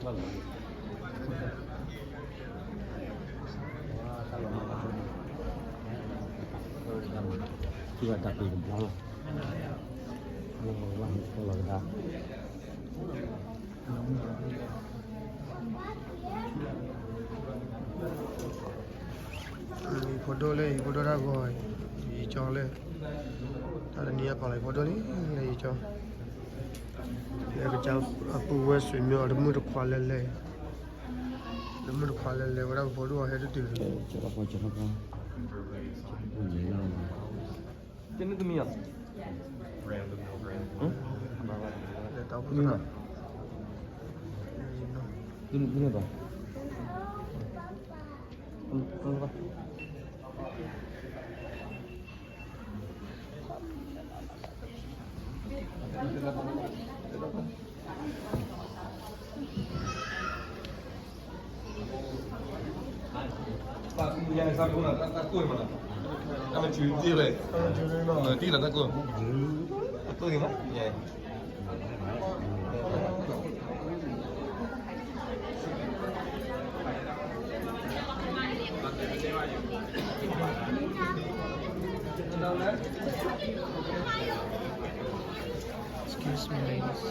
ခံဘၣ်တၢ်ပ့ၤတဘျီလီၤ. ဝဲဝဲဝဲလီၤကဒါ ယဖိဒိၣ်လၢ ယဖိဒိၣ်တၢ်ဂီၤ ယကၠီလၢ တၢ်တနံၤအကီၢ်လီၤ ယဖိဒိၣ်လံ လၢယကၠီ လၢကစၢ်အပုၢ်ဝဲၢ် ဆွေမျိုး အတမုၣ်တခွါလဲၤလဲၤ တမုၣ်တခွါလဲၤလဲၤဝဲဒၣ် ဖိဒိၣ်အဟဲတတုၤ ကဲန့ၣ်သမံၤဧါ လဲၤတီၢ်ပူၤသရၣ် သမံၤဘၣ် Excuse me, ladies.